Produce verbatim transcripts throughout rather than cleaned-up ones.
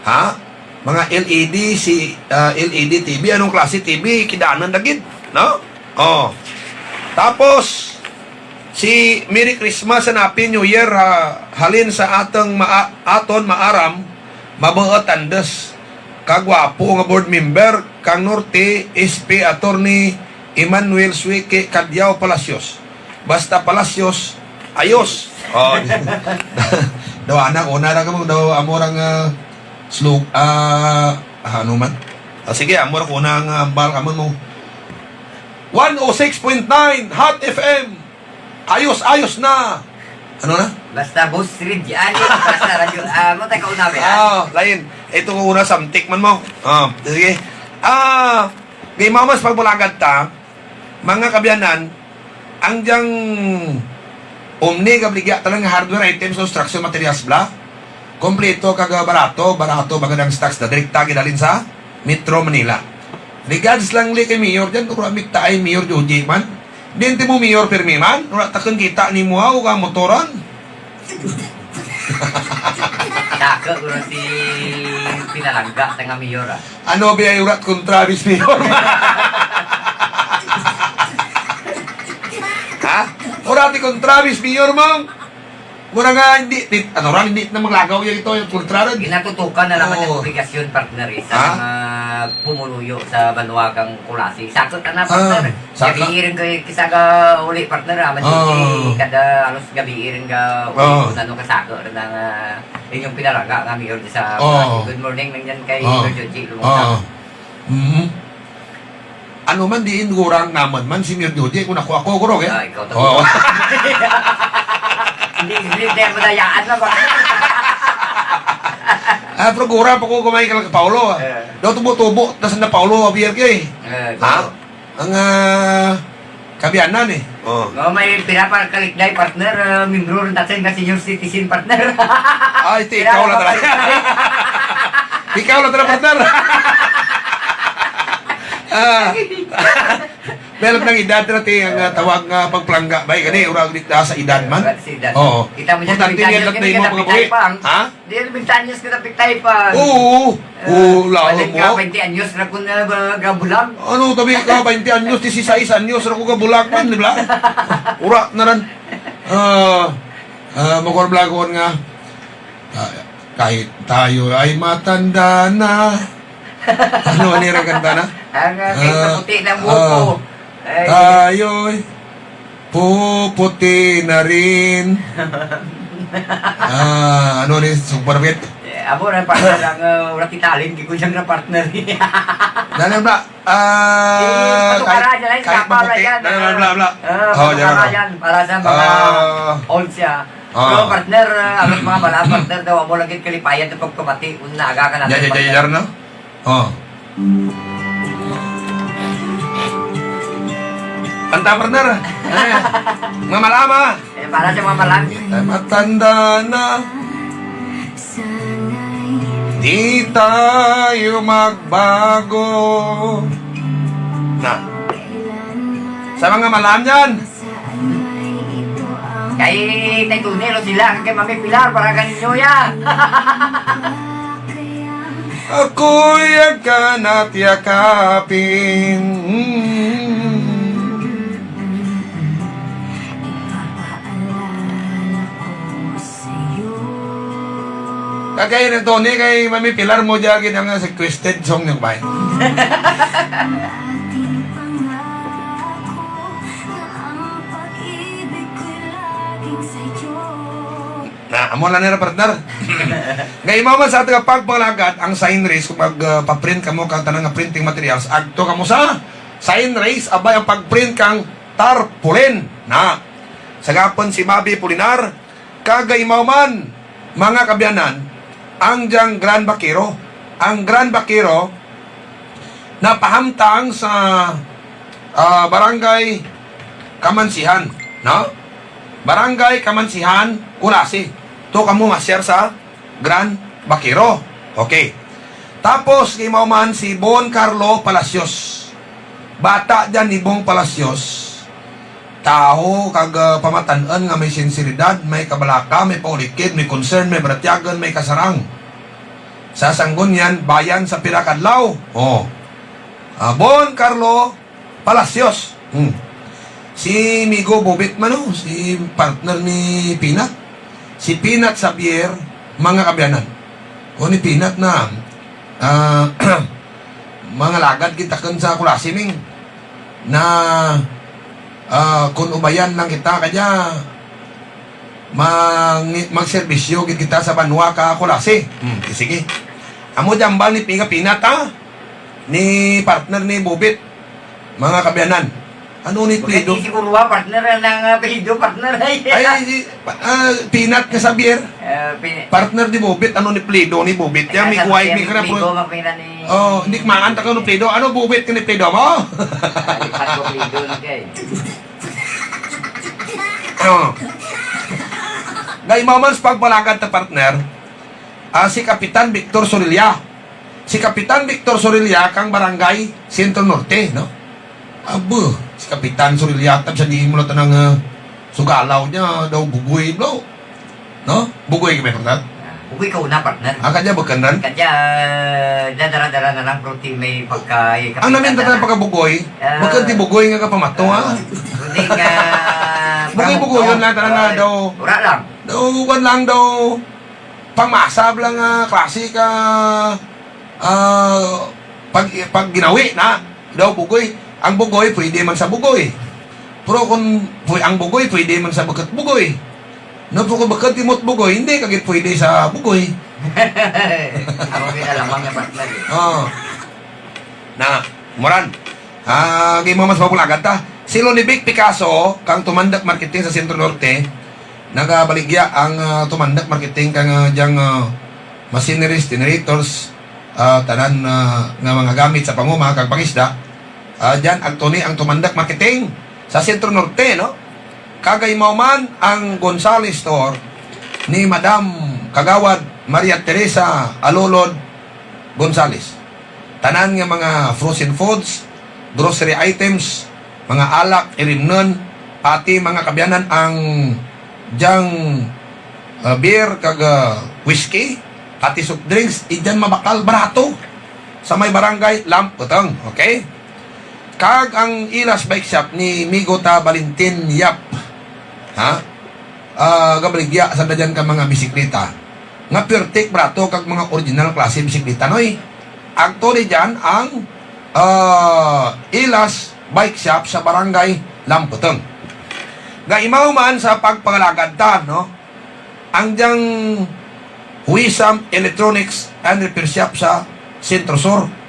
Ha? Mga L E D, si, ah, L E D T V, anong klase T V, kidanan da gid, no? Oh. Tapos, si Merry Christmas and Happy New Year, ha, halin sa atong maa-, aton maaram, mabuot andes, kagwapo nga board member, kang Norte, S P Attorney Emmanuel Suike Cadiao Palacios. Basta Palacios, ayos. Oh. Daw ana, una ra kamo, daw amo ra nga, ah, slog-, ah, ah, ano man. Ah, sige, amo ra ko una nga, ah, ambal kamo mo. One oh six point nine Hot F M. Ayos, ayos na. Ano na? Basta boss, Ridge, ani, basta radyo, ah, mo tayo kauna, be, ah. Ah, lain. Ito ko una, samtik man mo. Ah, sige. Ah, gaimaw man sa pagbalagad ta, mga kaabyanan, ang dyang Omni, gabaligya ta lang nga hardware items, construction materials bala. Kompleto kag barato, barato, baga ang stocks da, direkta gid halin sa Metro Manila. Regards lang li kay Mayor dyan, wara mi taay Mayor Joji man. Diin ti mo Mayor pirmi man, wara takun kita nimo aw ka motoran. Saka wara ti pinalangga ta nga Mayor, ah. Ano biyay wara ti kontra bis Mayor? Ha? Wara ti kontra bis Mayor, mong? Wara nga indi, ti, ano ra, indi na manglagaw ya ito, yung kontra rin. Ginatutukan na lang ang obligasyon, partner, eh, sa mga pumuluyo sa banwa kang Culasi. Saka na, partner. Saka. Gabii run kay kis-a gauli, partner, ah, man, kada halos gabii run gauli, kun ano kasaka run ang, ah, inyong pinalangga nga Mayor sa Culasi. Good morning lang dyan kay Mayor Joji Lumutang. Mm. Ano man diin gurang namun man si Mayor Joji, kun ako, ako guro, eh. Ah, ikaw to. Oo. Hindi, hindi, hindi, madayaan na ba? Ah, pero gurang pa ko kumain ka lang kay Paulo, ah. Eh. Daw tubo-tubo, tas na Paulo, Javier, kay. Eh, ha? Ang, ah, kaabyanan, eh. Oh. No, may pinapakalikday, partner, ah, membro run tatin nga senior citizen, partner. Ay, ti, ikaw lang talaga. Ikaw lang talaga, partner. Ah. Belot ng edad na ti ang, ah, tawag nga pagpalangga, bay, kani, urag di ta sa edad man. Sa edad. Oo. Kita mo dyan, importante, bintanya, yan lang kini na imo kada pagkabuhi. Pitay pa, ang ha? Di rin bintanya sa kada pitay pa. Oo. Eh, oo, laho mo. Ka, baynte anyos ra ko na ba, gabulag. Ano, tabi ka, baynte anyos, dieciséis anyos ra ko gabulag man, di ba? Wara na rin. Ah, ah, makor blagon nga. Ah, kahit tayo ay matanda na. Ano, ano yung kanta na? Ang, ah, kahit maputi na ang buhok ko. Ay. Tayo'y puputi na rin. Ah, ano ni Super Fit? Eh, amo ra, partner, ang, ah, wara ti talent, gikunyang ra, partner. Dali, bla. Ah, eh, patukaran kahit, dyan, kahit maputi. Dali, bla, bla, bla. Ah, oh, patukaran dyan, para sa mga old siya. Ah. Pero, partner, ah, ang mga bala, partner, daw, amo lang gid kalipayan sa pagpamati, kung naaga ka natin, partner. Dyan, dyan, dyan, no? Oh. Kanta, partner. Eh, mga malam, ah. Eh, para sa mga malam. Ay, matanda na. Di tayo magbago. Na. Sa mga malam dyan. Kay Tay Tony, Rosila, kay Mami Pilar, para kaninyo ya. Ako'y yakan at yakapin. Kagay ni Tony, kay Mami Pilar mo dyan, gid ang requested song niyo, bay. Na, amo lang nira, partner. Gaimaw man sa atun nga pagpalagad ang Sign Race, kung mag, ah, pa-print kamo kang tanan nga printing materials, agto kamo sa Sign Race, abay ang pag-print kang tarpaulin. Na, sa gihapon si Mabi Pulinar, kag gaimaw man, mga kaabyanan, ang dyang Grand Vaquero. Ang Grand Vaquero, napahamtang sa, ah, Barangay Kamansihan, no? Barangay Kamansihan, Culasi. To kamo ma-share sa Grand Vaquero. Okay. Tapos, gaimaw man si Bon Carlo Palacios. Bata dyan ni Bong Palacios. Tawo kag, ah, pamatan-un nga may sinseridad, may kabalaka, may paulikid, may concern, may baratyagun, may kasarang. Sa Sangguniang Bayan sa pira ka adlaw. O. Ah, Bon Carlo Palacios. Hmm. Si Migo Bobit man, o, si partner ni Pinat. Si Pinat Xavier, mga kaabyanan. O, ni Pinat na, ah, mga alagad kita kun sa Culasi, Ming. Na, ah, kun ubayan lang kita kadya, mang-, magserbisyo gid kita sa banwa ka Culasi. Hmm, sige. Amo dya hambal ni Migo Pinat, ha? Ni partner ni Bobit. Mga kaabyanan. Ano ni apelyido? Bukut siguro, ah, partner, ang, ah, apelyido, partner, ay. Ay, si, pa-, ah, Pinat nga Xavier. Eh, Pin- Partner ni Bobit, ano ni apelyido ni Bobit? Yan, Taga may San kuway, Jose, may may karapon. Migo, mapina ni O, indi ko maantakan ano apelyido. Ano, Bobit nga apelyido mo? Lipat ko apelyido na kay. O. Gaimaw man sa pagpalagad ta, partner, ah, si Kapitan Victor Sorilla. Si Kapitan Victor Sorilla kang Barangay Centro Norte, no? Abe, si Kapitan Sorilla, tab sa diin mo lang tanang, ah, sugalaw dya, daw bugoy, bro. No? Bugoy kami, partner? Ah, bugoy kauna, partner. Ah, kadya bukun run? Kadya, ah, dadara-dara na lang, pero ti may pagka-, eh, Ang namin kapitan tatang na. Pagkabugoy, Ah. bukun ti bugoy nga kapamato, ha? Ah, bugoy nga Bugoy-bugoy, yun lang, tanang nga Ah, daw. Wara lang. Daw, kuwan lang daw. Pangmasab lang, ah, klase ka, ah, pag-, pagginawi na. Daw bugoy. Ang bugoy, pwede man sa bugoy. Pero kung pwe-, ang bugoy, pwede man sa bukut bugoy. No, pero kung bukut ti amo bugoy, indi ka gid pwede sa bugoy. Amo gid lamang nga partner, eh. O. Na, amo ran. Ah, gaimaw man sa pagpalagad ta. Si Lonivic Picasso, kang Tumandok Marketing sa Centro Norte, nagabaligya ang, ah, Tumandok Marketing kang, ah, dyang, ah, machineries, generators, ah, tanan, ah, nga mga gamit sa panguma kag pangisda. Ah, dyan agto ni ang Tumandok Marketing sa Centro Norte, no? Kag gaimaw man ang Gonzales Store ni Madam Kagawad Maria Teresa Alolod Gonzales. Tanan nga mga frozen foods, grocery items, mga alak, irimnon, pati mga kaabyanan ang dyang, ah, beer kag, ah, whiskey, pati soft drinks, dyan mabakal, barato. Sa may barangay Lamputong, okay? Kag ang Ilas Bike Shop ni Migo ta Valentin Yap. Ha? Ah, gabaligya sanda dyan ka mga bisikleta. Nga pwertek barato kag mga original klase bisikleta, noy. Agto ni dyan ang, ah, Ilas Bike Shop sa Barangay Lamputong. Gaimaw man sa pagpangalagad ta, no? Ang dyang Huisam Electronics and Repair Shop sa Centro Sur.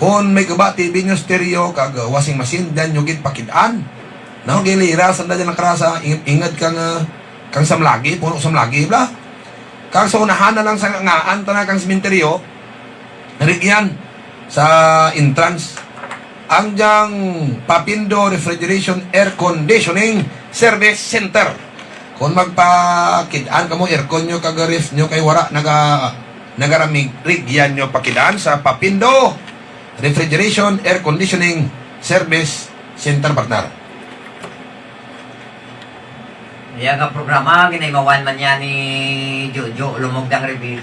Kon may guba T V ninyo, stereo, kag, uh, washing machine, dyan nyo gid pakid-an. No, gilira sanda dyan ang karasa, ing-, inged kang, uh, kang Samlagi, puno Samlagi, bala. Kang sa unahan na lang sa ngaan tana kang sementeryo, rigyan sa entrance. Ang dyang Papindo Refrigeration Air Conditioning Service Center. Kon magpakid-an kamo aircon nyo kag ref nyo kay wara naga-, nagaramig, rigyan nyo pakid-an sa Papindo Refrigeration Air Conditioning Service Center, partner. Iya nga programa, ginaimawan man niya ni Jojo Lumugdang Rivera.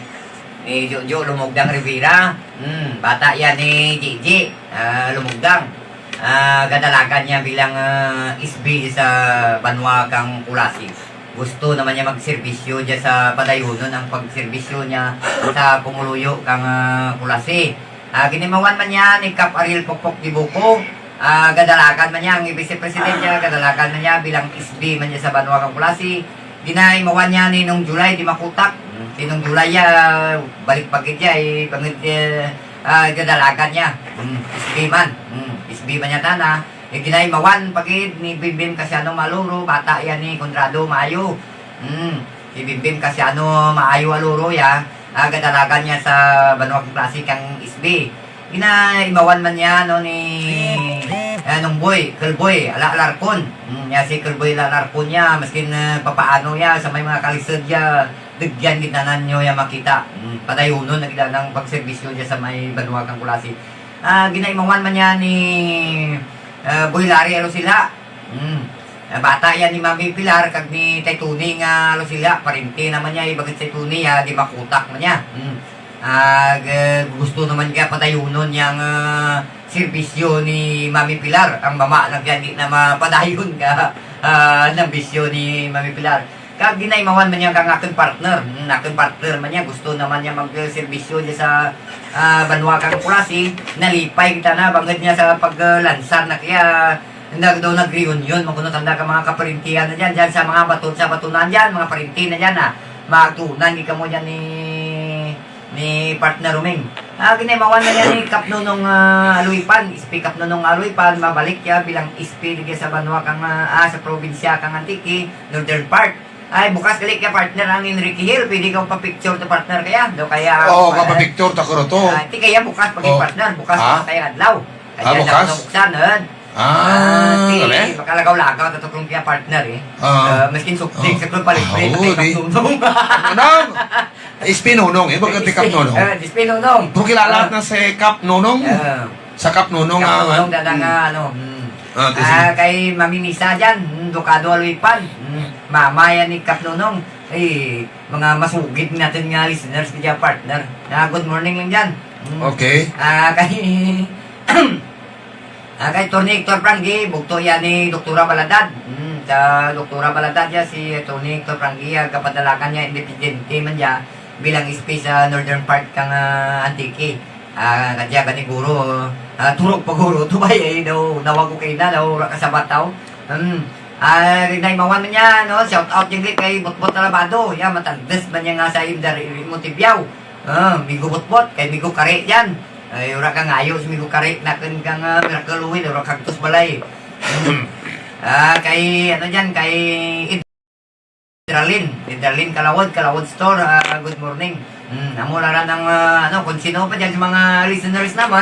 Ni Jojo Lumugdang Rivera. Hmm, bata iya ni Gigi, ah, Lumugdang. Ah, gadalagan niya bilang, ah, S B sa banwa kang Culasi. Gusto naman niya magserbisyo diya sa padayunon ang pagserbisyo niya sa pumuluyo kang, ah, Culasi. Ah, ginaimawan man niya ni Kap Ariel Pokpok Dibuco, ah, gadalagan man niya ang Vice President niya, gadalagan man niya bilang S B man niya sa banwa kang Culasi. Ginaimawan niya ni Nong July Dimakutak. Hmm, si Nong July ya, balik pa gid ya, eh, bangud, eh, ah, gadalagan niya. Hmm, S B man. Hmm, S B man niya tana. Eh, ginaimawan pa gid ni Bimbim Casiano Maluro, bata ya ni Conrado Maayo. Hmm, si Bimbim Casiano Maayo Aluro ya, ah, gadalagan niya sa banwa kang Culasi kang S B. Ginaimawan man niya, no, ni, eh, Nongboy, Kelboy, Ala Alarcon. Hmm, ya si Kelboy Ala Alarcon ya, maskin, eh, papaano ya, sa may mga kalisod ya, dugyan gid tanan nyo ya makita. Hmm, padayunon na gid ang pagserbisyo diya sa may banwa kang Culasi. Ah, ginaimawan man niya ni, eh, Boy Larry Alosila. Hmm. Eh, bata ya ni Mami Pilar kag ni Tay Tony nga Alosila, parente naman niya, eh, bangud si Tony ya, Dimakutak man niya. Hmm. Ah, gu-, gusto na man kaya padayunon yang, ah, serbisyo ni Mami Pilar. Ang mama lang kaya indi na mapadayon ka, ah, nang bisyo ni Mami Pilar. Kag ginaimawan man niya kang akun partner. Hmm, akun partner man niya, gusto na man niya magserbisyo dya sa, ah, banwa kang Culasi. Nalipay kita na, bangud niya sa pag-, ah, lansar na kaya, nag-, daw nag-reunion man kuno tana kang mga kaparintihan na dyan, dyan sa mga bato-, sa Batonan dyan, mga parinti na dyan, ah. Magtunan gid kamo dyan ni, ni partner Roming. Ah, ginaimawan na niya ni Kap Nonong, ah, Aloypan, S P Kap Nonong Aloypan, mabalik ya bilang S P dya sa banwa kang, ah, ah, sa probinsya kang Antique, Northern Part. Ay, bukas gali kaya partner ang Enrique Hill, pwede ka pa-picture to partner kaya, daw kaya, oh, ah, pa-picture ta ko to. Ah, ti kaya bukas pagi partner, bukas pa kaya adlaw. Ah, kaya bukas? Daw buksan, eh. Ah, ah, ti, gali? Makalagaw-lagaw ta to kung kaya partner, eh. Ah. Ah, maskin soft drinks, ah, ako palibre, ah, oo, ti Kap Nonong. Ano? S P Nonong, eh, baga ti Kap Nonong. Eh, S P Nonong. Pero kilala na si Kap Nonong. Ah. Sa Kap Nonong, Kap Nonong, ah, dada nga, ano, hmm. Ah, ti, sige. Ah, kay Mami Nisa dyan, hmm, Ducado Aloypan, hmm, mama yan ni Kap Nonong. Ay, mga masugid natun nga listeners dyan, partner. Ah, good morning lang dyan. Hmm. Okay. Ah, kay, ah, kay Attorney Hector Frankie, bugto yan ni Doktora Baladad. Hmm, sa Doktora Baladad yan, si Attorney Hector Frankie, ah, kapadalakan niya, independente man dyan. Bilang S P sa northern part kang, ah, Antique. Ah, kadya gani guro, ah, turog pa guro, tubay, ay, daw, nawag ko kay na, daw, wara ka sa bataw. Hmm. Ah, ginaimawan man niya, no, shout out dyan kay Botbot Alabado, ya, matandes man niya nga sa imdar, iri mo Tibiao. Ah, migo Botbot, kay migo Kari dyan. Ay, wara kang ayo, migo Kari, nakun kang, ah, Miracle Oil, wara kagtos balay. Hmm. Ah, kay, ano dyan, kay Idralin, Idralin Kalawod, Kalawod Store, ah, good morning. Hmm, amo la ran ang, ah, ano, kung sin-o pa dyan sa mga listeners namun,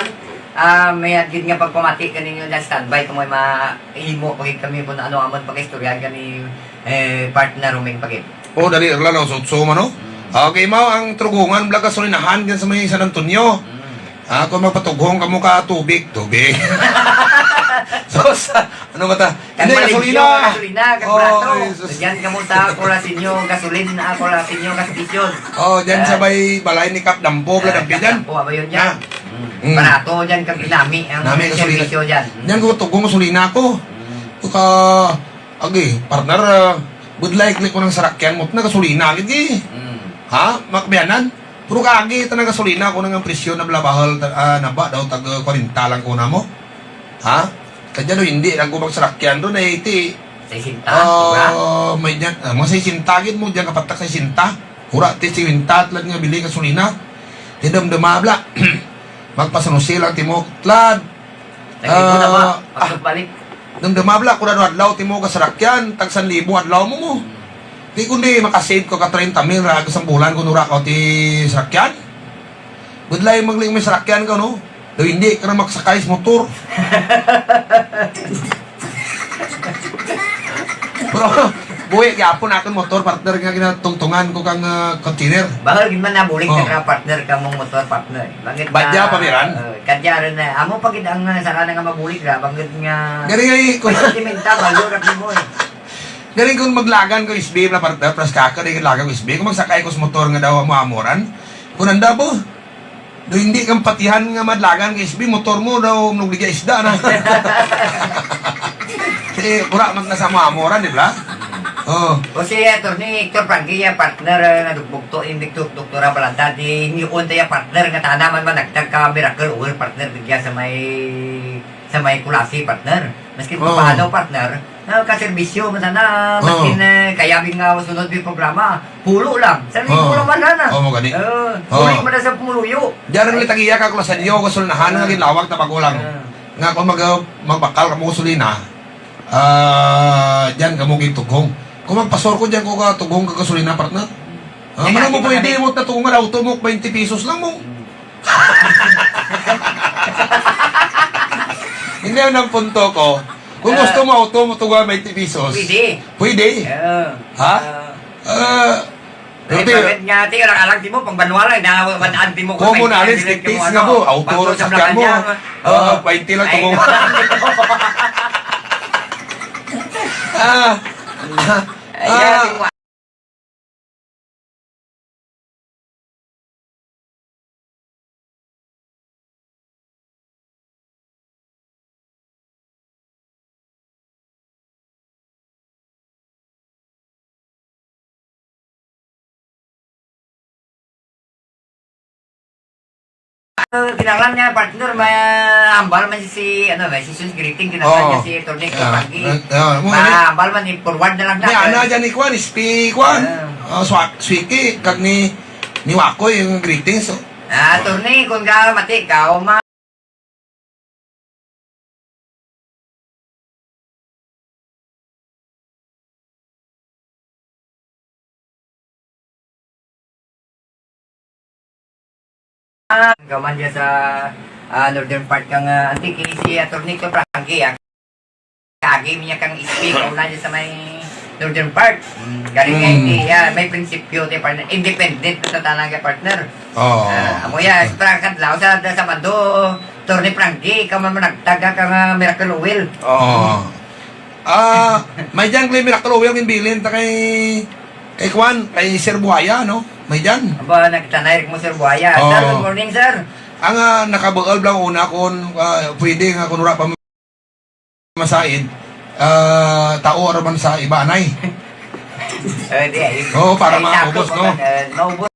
ah, mayad gid nga pagpamati kaninyo dyan, standby kamo, mahimo pa gid kami kung ano amun pagaistoryahan kani, eh, partner Roming pa gid. O, dali ra lang, alas otso man, no? Hmm. Okay, mao ang Trugongan Vlog, gasolinahan dyan sa may San Antonio. Hmm. Ah, kung magpatughong kamo ka tubig, tubig. Sus, ano ba ta? Hindi, gasolina. Gasolina, kag barato. Oy, sus. Dyan kamo sa Colasinio Gasolin, ah, Colasinio Gas Station. O, dyan sa may balay ni Kap Dampo, bala dampi dyan. Kap Dampo, abayon dyan. Ah. Hmm. Hmm. Barato dyan, kag nami ang serbisyo dyan. Nami gasolina. Dyan ko tughong gasolina ko. Hmm. Ka, agi, partner, ah, budlay kli ko nang sarakyan mo, tana gasolina gid, eh. Hmm. Ha? Makabyanan? Pero kaagi tana gasolina, kuno nga presyo na bala bahul, ta-, ah, naba daw tag kwarenta lang kuno mo. Ha? Kadya daw indi lang ko magsarakyan daw, eh, ti. Sesenta, ah, sobra. May dyan, ah, mga sesenta gid mo, dyan kapatak sesenta. Wara ti sesenta tulad nga bili gasolina. Ti damdama bala. Magpa-San Jose lang timo tulad. Tag-ibo na ba? Ah, pagbalik. Damdama bala, kada adlaw timo gasarakyan, tag san libo adlaw mo mo. Ti kundi maka-save kaw ka treinta mil ra, gasambulan kun wara kaw ti sarakyan. Budlay magling may sarakyan kaw, no? Daw indi ka na magsakay sa motor. Pero, buhi gihapon akun motor, partner, nga ginatungtungan ko kang, ah, container. Bahul gid man nabulig ka, partner, kamong motor, partner. Bangud badya pa, biran? Eh, kadya run na. Amo pa gid ang, ah, sara na nga mabulig ra, bangud nga. Gani, gani, kun sentimental, bahul ra kamo, eh. Gani kun maglagan ko S B, bala partner, plus kaka, di lagan ko S B. Kun magsakay ko sa motor nga daw amo-amo ran. Kun anda po, daw indi ka mapatihan nga madlagan ka S B, motor mo daw mnugliga isda na. Ti, wara man ka sa amo-amo ran, di bala? O. O si Attorney Hector Frankie, ya partner, eh, nga dugbugto, imbik dok-, Doktora Balanta, ti hinguon ta ya partner, nga tana man managtag ka Miracle Oil, partner, digya sa may, sa may Culasi, partner. Maskin papaano, partner, nakaserbisyo man tana, maskin, eh, kaya bi nga sunod bi programa, pulo lang. Sa libo lang man tana. O, mo gani. O, pulo man sa pumuluyo. Dyan lang tag-iya ka Colasinio, gasolinahan nga ginlawag ta bago lang. Nga kon mag-, magbakal kamo gasolina, ah, dyan kamo gitughong. Kon magpa-Sur ko, dyan ko gatughong ka gasolina, partner. Ah, man mo pwede mo ta tughong nga auto mo, twenty pesos lang mo. Hindi, ang punto ko, kung gusto mo auto mo tughong twenty pesos. Pwede. Pwede. Ha? Ah, Pero ti, bangud nga ti, alang-alang ti mo, pangbanwa lang, na, wan-an ti mo, kon mo nalis, ti, ti, nga mo, auto, sakyan mo. O, twenty lang, tughong. Ah. Ayan, ah. Kinahanglan nga, partner, ma-, hambal man si, ano, may season's greeting, kinahanglan nga si Attorney Panggi. Ah, ah, mo, ma-, hambal man, i-forward na lang natin. Ana dyan ni kwan, S P kwan. Ah. Ah, Swa-, Swiki, kag ni, ni Wakoy, ang greetings, oh. Ah, attorney, kung ka, mati ka, o ma-, Gaman dya sa, ah, northern part kang, ah, Antique, si Attorney to Frankie, ah. Kaagi mi dya kang S P, kauna dya sa may northern part. Mm, galing nga hindi, ah, may prinsipyo, ti partner. Independent na tatana ka partner. Oo. Ah, amo ya, sa kadlaw sa, sa Mando, Attorney Frankie, ikaw man managtag ka nga miracle oil. Oo. Ah, may dyan kay miracle oil ginbilin ta kay, kay kwan, kay Sir Buaya, no? May dyan. Aba, nagtanay rin mo, Sir Buaya. Oo. Sir, good morning, sir. Ang, ah, nakabuol lang una kung, ah, pwede nga kung wara pa masaid, ah, tao ra man sa iba, anay. Eh, di, ay, oo, para ay, maubos, sakto, no? Eh, maubos.